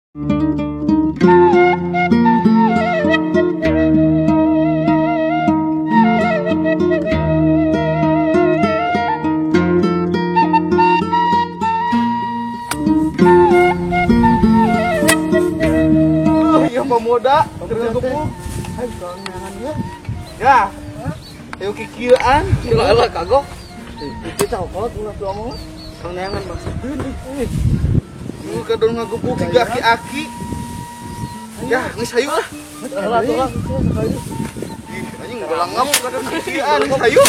Oh, iya pemuda, kerja gebuk. Ayo kalau dia. Ya. Ayo kikieuan, Lah kagok. Kita kolot ulah diomong. Kang neangan maksudkeun ih. Lu kadon ngagebuk tiga aki-aki. Ya, geus hayu lah. Lah lah. Ih, anjing balangam kadon kikieuan geus hayu.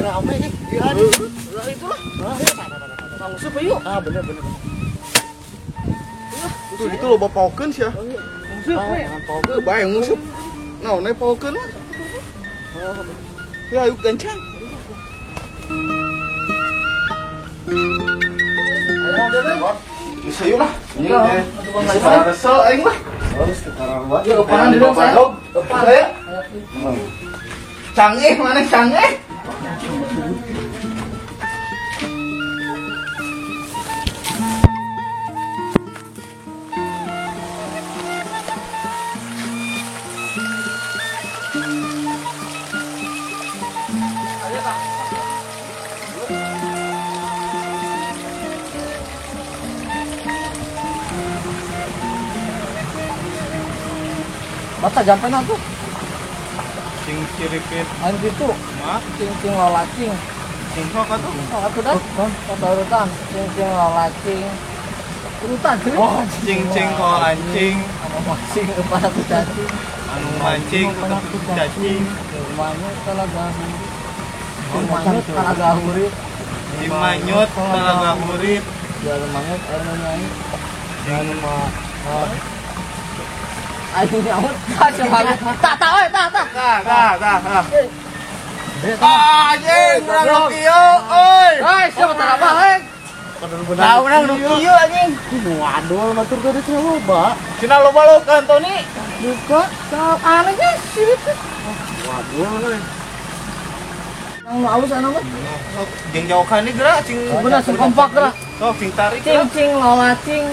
Rame ih. Lah itulah. Langsung yuk. Ah, bener bener. Tuh itu loba paukeun sia. Musuh we. Paukeun bae musuh. Naon we paukeun mah. Ya ayo gancang. Geus hayu lah. Ini resel aing lah. Harus ketara Ya depanan di dong saya. Depan saya. Canggih mana canggih? Masa jampeun atuh. Cing ciripit. Lain gitu. Mah, cing-cing lolacing. Cing sok atuh. Sok atuh dah. Sok urutan. Cing-cing lolacing. Urutan. Oh, cing-cing kolancing. Anu mancing kepala ku cacing. Anu mancing kepala ku cacing. Manyut talaga hurip. Manyut talaga hurip. Di manyut talaga hurip. Jalan manyut air nyanyi. Jalan mah. Ayo nyaut, tak tak oi, tak tak. Tak tak tak. Anjing, menang nu kieu euy. Hei, siapa tak apa hei? Tahu menang nu kieu anjing. Waduh, batur gede cenah loba. Cenah loba lo kan Tony. Buka, sok aneh ge sirit. Waduh. Nang nu alus anu mah. Sok jeung jauhkan ieu geura cing. Bener sing kompak geura. Sok cing tarik. Cing-cing lolacing.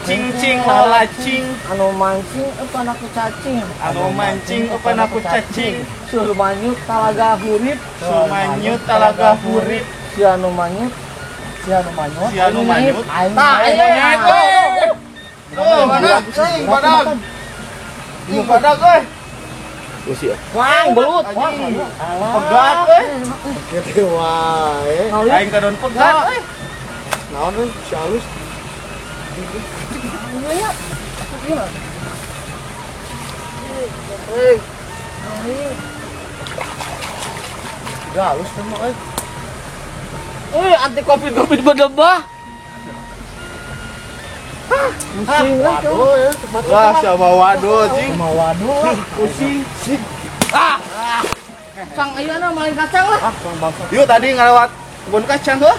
Cing-cing lolacing. Anu mancing eupan aku cacing. Anu mancing eupan aku cacing. Sur manyut talaga hurip. Sur manyut talaga hurip. Si anu manyut. Si anu manyut. Si anu manyut. Tah, aya. Oh, mana? Cing, badag. Cing, badag euy. Usia. Wang belut. Pegat euy. Kieu wae. Aing kadon pegat euy. Naon euy, si alus. Iya. Iya. Udah halus kan mah euy. Euy, anti covid-covid berdebah. Pusing lah. Waduh ya, tempat Wah, siapa waduh cing. Sama waduh. Pusing. Ah. Kang ayeuna maling kacang lah. Ah, bang bangsa. Yuk tadi ngalewat kebun kacang heuh.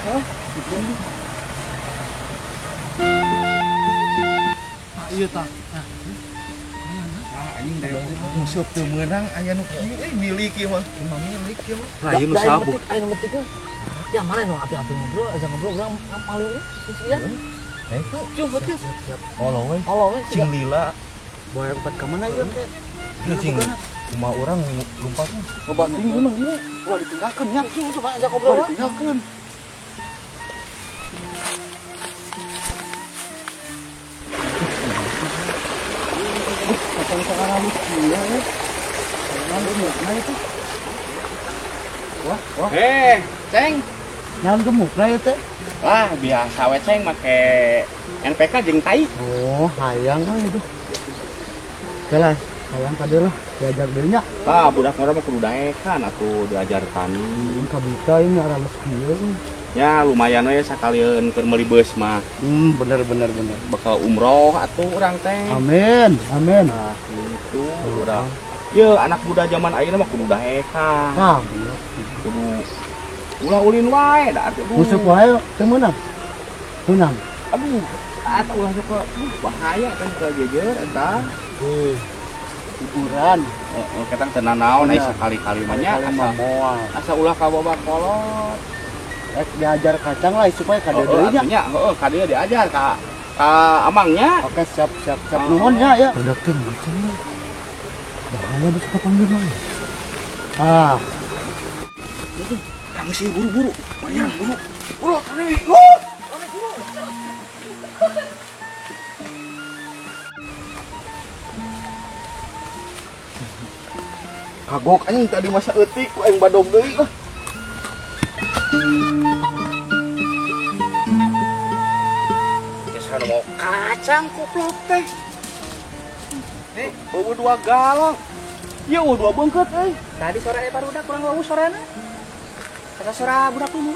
Iya tah. Ah, anjing da musuh teu meunang aya nu kieu euy milik ieu mah. Cuma milik ieu mah. Lah ieu nu sabuk. Ayo nu metik. Ya mana nu api-api ngobrol, aja ngobrol urang paling ieu. Iya. Eh, Cung betul. Allah we. Allah we. Cing lila. Boy empat ka mana ieu teh? Ieu cing kumaha urang lompatna. Loba tinggi mah ieu. Ulah ditinggalkeun nya. Cung coba aja ngobrol. Ulah ditinggalkeun. Wah, wah. Ceng. Nyaon gemukna ieu teh? Wah, biasa we ceng make NPK jeung tai. Oh, hayang kan itu. Oke lah, hayang ka dieu lah, diajar deui nya. Tah, budak ngora mah kudu daekan atuh diajar tani. Kabita ieu aralus kieu. Ya, lumayan we sakalieun keur meuli beus mah. Bener bener bener. Bakal umroh atuh urang teh. Amin, amin. Nah, gitu urang. Ye, anak muda zaman ayeuna mah kudu daekan. Tah, bener. Kudu ulah ulin wae da atuh. Musuh wae teu meunang. Meunang. Aduh, atuh ulah sok bahaya kan ka jejer eta. Hiburan. Heeh, ketang teu nanaon ai sakali-kali mah nya asa ulah ka bawa kolot. Rek diajar kacang lah supaya ka dieu deui nya. Heeh, ka dieu diajar ka Ka amangnya. Oke, siap siap siap. Nuhun nya ya. Budak teh macam bahaya bisa kapanggil mah. Ah. Kang sih buru-buru. Bayang buru. Buru, buru. Kagok anjing tadi masa eutik ku aing badog deui lah. Geus mau kacang koplok teh. Eueuh dua galak. Ieu eueuh dua beungkeut euy. Tadi sore aya barudak kurang wau sorana. Kata sora budak lu.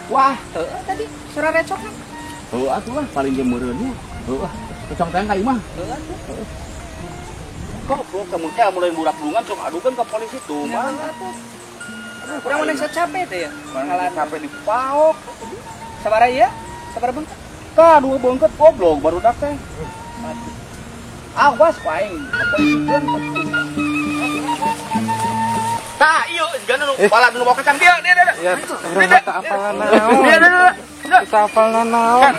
Wah, heueuh tadi sora recok. Heueuh atuh lah paling ge meureun nya. Heueuh, kacang teh ka imah. Heueuh atuh. Goblok kamu teh mulai budak bulungan sok adukeun ka polisi tuh mah. Kurang mana capek teh ya? Kurang capek dipaok. Sabaraha ieu? Sabaraha beungkeut? Tah dua beungkeut goblok barudak teh. Awas ku aing kapolisikeun. Tah ieu sigana nu balad nu bawa kacang dia dia dia. Ya, urang teh apalan naon. Dia dia. Kita apalan naon.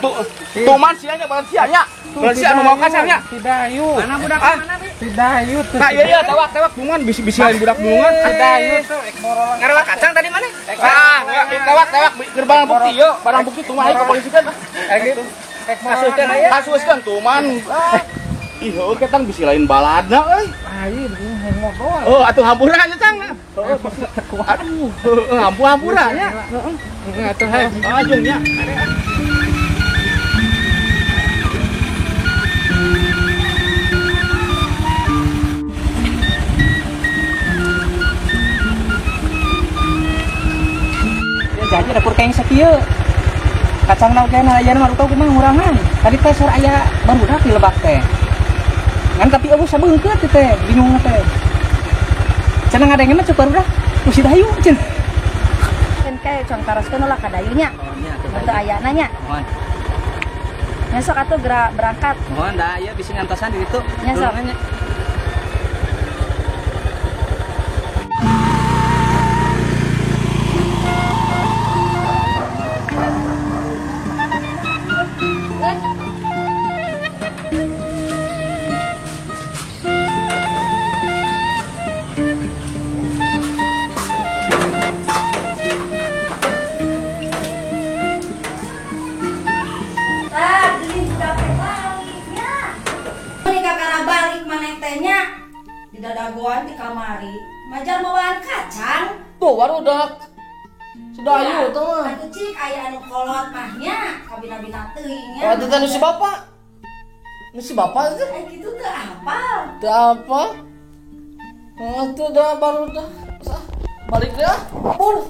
Tuman sia nya balad sia nya. Balad sia nu bawa kacang nya. Tidayu. Mana budak mana bi? Tidayu tuh. Nah, iya iya tewak-tewak tuman bisi-bisi lain budak bulungan. Tidayu tuh ek morolang. Ngarela kacang tadi mana? Ah, tewak-tewak keur barang bukti ieu, barang bukti tuman aing kapolisikeun. Kasuskeun aya. Kasuskeun tuman. Ih, heueuh ketang bisi lain baladna euy. Aing heng motor. Oh, atuh hampura nya tang. Aduh, heueuh hampura nya. Heeh, atuh heh. Ajung nya. Jadi dapur kayak sakieu. Kacang na oge na aya mah rupa kumaha ngurangan. Tadi teh sor aya barudak di lebak teh. Ngan tapi eueuh sabeungkeut teh, bingung teh. Cenah ngadenge mah cuk barudak ku si Dayu cenah. Kan kae cong taroskeun ulah ka Dayu nya. Teu ayana nya. Mohon. Besok atuh geura berangkat. Mohon da ieu bisi ngantosan di ditu. Nya sok. Dadagoan di kamari, majar mawaan kacang. Tuh barudak. Sedayu teh mah. Atuh cik aya anu kolot mah nya, kabina-bina teuing nya. Oh, teh nu si bapak. Nu si bapak teh. Eh kitu teu apal. Teu apa? Oh, teu da barudak. Balik deh. Pur.